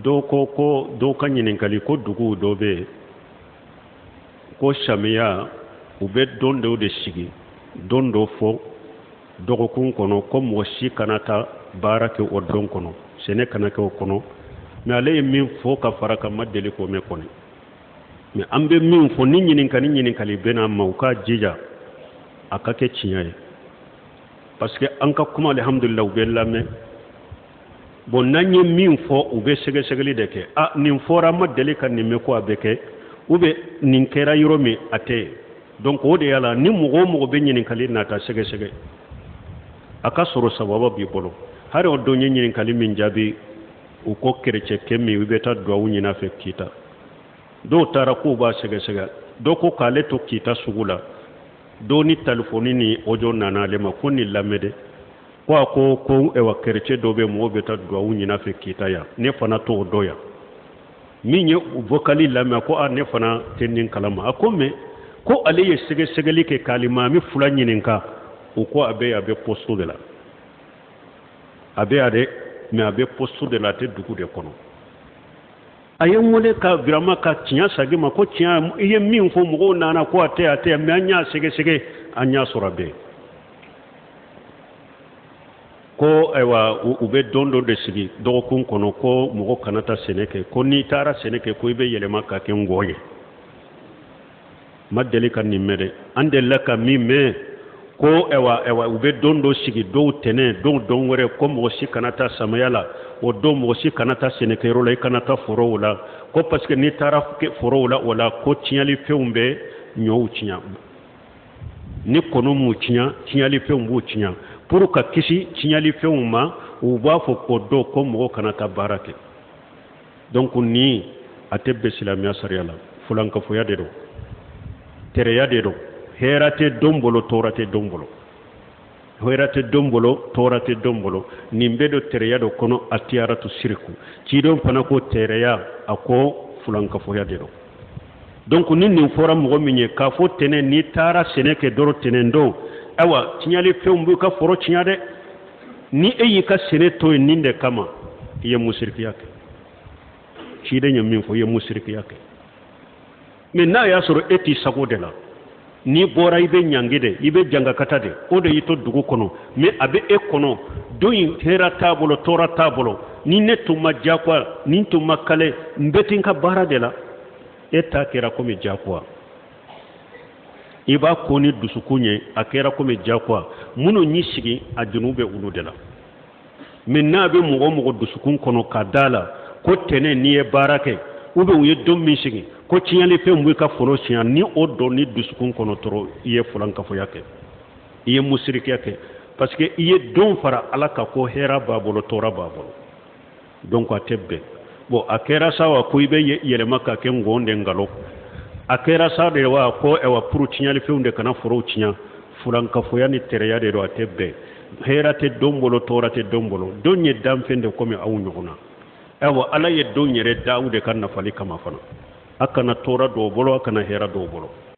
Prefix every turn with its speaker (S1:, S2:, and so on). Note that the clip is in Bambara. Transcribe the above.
S1: Dɔw ko ko dɔw ka ɲininkali ko duguw dɔ bɛ yen ko samiya u bɛ don dɔw de sigi, don dɔ fɔ dɔgɔkun kɔnɔ ko mɔgɔ si kana taa baara kɛ o don kɔnɔ, sɛnɛ kana kɛ o kɔnɔ. Mais ale ye min fɔ ka fara kan, ma deli k'o mɛn kɔni. Mais an bɛ min fɔ, ni ɲininkali bɛ n'a ma, u k'a jija a ka kɛ tiɲɛ ye, parce que an ka kuma, alhamdulillah, u bɛ lamɛn. Bon, n'an ye min fɔ, u bɛ sɛgɛsɛgɛli de kɛ. A nin fɔra, ma deli ka nin mɛn ko a bɛ kɛ, ou bien nin kɛra yɔrɔ min, a tɛ yen. Donc o de y'a la, ni mɔgɔ o mɔgɔ bɛ ɲininkali nata sɛgɛsɛgɛ, a ka sɔrɔ sababa b'i bolo. Hali o don ye ɲininkali min jaabi, u ko kerecɛkɛ min i bɛ taa duwawu ɲini a fɛ Kita, dɔw taara k'u b'a sɛgɛsɛgɛ, dɔw ko k'ale to Kita sugu la, dɔw ni talifoni ni audio nana ale ma ko nin lamɛn dɛ, ko a ko ko ɛwa kerecɛ dɔ bɛ, mɔgɔw bɛ taa duwawu ɲini a fɛ Kita yan, ne fana t'o dɔn yan. Min ye vocali lamɛn ko a ne fana tɛ nin kalama. A ko mais ko ale ye sɛgɛsɛgɛli kɛ k'alimami fila ɲininka, u ko a bɛ a bɛ poste de la, a bɛ yan dɛ, mais a bɛ poste de la, a tɛ dugu de kɔnɔ. A ye n wele ka vraiment ka tiɲɛ sagi ma ko tiɲɛ, i ye min fɔ, mɔgɔw nana ko a tɛ, a tɛ, mais an y'a sɛgɛsɛgɛ, an y'a sɔrɔ a bɛ yen. Ko ayiwa, u bɛ don dɔ de sigi dɔgɔkun kɔnɔ ko mɔgɔ kana taa sɛnɛ kɛ, ko n'i taara sɛnɛ kɛ, ko i bɛ yɛlɛma ka kɛ ngɔ ye. Ma deli ka nin mɛn dɛ. An delila ka min mɛn ko ayiwa, u bɛ don dɔ sigi, dɔw tɛnɛn, dɔw don wɛrɛ, ko mɔgɔ si kana taa samaya la o don, mɔgɔ si kana taa sɛnɛkɛyɔrɔ la, i kana taa forow la, ko parce que n'i taara forow la o la, ko tiɲɛlifɛnw bɛ ɲɔw tiɲɛ, ni kɔnɔ m'u tiɲɛ, tiɲɛlifɛnw b'u tiɲɛ. Pour ka kisi tiɲɛlifɛnw ma, u b'a fɔ ko dɔw ko mɔgɔ kana taa baara kɛ. Donc ni a tɛ bɛn silamɛya sariya la, fulankafoya de don, tɛrɛya de don. Hɛrɛ tɛ don bolo, tɔɔrɔ tɛ don bolo, hɛrɛ tɛ don bolo, tɔɔrɔ tɛ don bolo. Nin bɛ don tɛrɛya dɔ kɔnɔ, a tiyaratu siriku. Cidenw fana ko tɛrɛya, a ko fulankafoya de don. Donc ni nin fɔra mɔgɔ min ye k'a fɔ tɛnɛn, n'i taara sɛnɛ kɛ dɔrɔn tɛnɛn don, ayiwa, tiɲɛlifɛnw b'i ka foro tiɲɛ dɛ, ni e y'i ka sɛnɛ to yen nin de kama, i ye musirikiya kɛ. Ciden ye min fɔ, i ye musirikiya kɛ. Mais n'a y'a sɔrɔ e t'i sago de la, n'i bɔra i bɛ ɲangi de, i bɛ jangakata de, o de y'i to dugu kɔnɔ, mais a bɛ e kɔnɔ don in, hɛrɛ t'a bolo, tɔɔrɔ t'a bolo, ni ne tun ma diyagoya, ni n tun ma kale, n bɛ t'i ka baara de la. E ta kɛra komi diyagoya, i b'a ko ni dusukun ye, a kɛra komi diyagoya. Minnu y'i sigi, a junu bɛ olu de la. Mais n'a bɛ mɔgɔ o mɔgɔ dusukun kɔnɔ ka da la ko tɛnɛn, n'i ye baara kɛ, ou bien u ye don min sigi ko tiɲɛlifɛnw b'i ka foro tiɲɛ, ni o don ni dusukun kɔnɔ dɔrɔn, i ye fulankafoya kɛ, i ye musirikiya kɛ, parce que i ye don fara Ala kan ko hɛrɛ b'a bolo, tɔɔrɔ b'a bolo. Donc a tɛ bɛn. Bon, a kɛra sa wa ko i bɛ yɛlɛma ka kɛ ngɔn de nkalon, a kɛra sa de wa ko ayiwa, pour tiɲɛlifɛnw de kana forow tiɲɛ, fulankafoya ni tɛrɛya de don, a tɛ bɛn. Hɛrɛ tɛ don bolo, tɔɔrɔ tɛ don bolo. Don ye danfɛn de komi aw ɲɔgɔn na. Ayiwa, Ala ye don yɛrɛ da aw de ka nafali kama fana, a kana tɔɔrɔ dɔw bolo, a kana hɛrɛ dɔw bolo.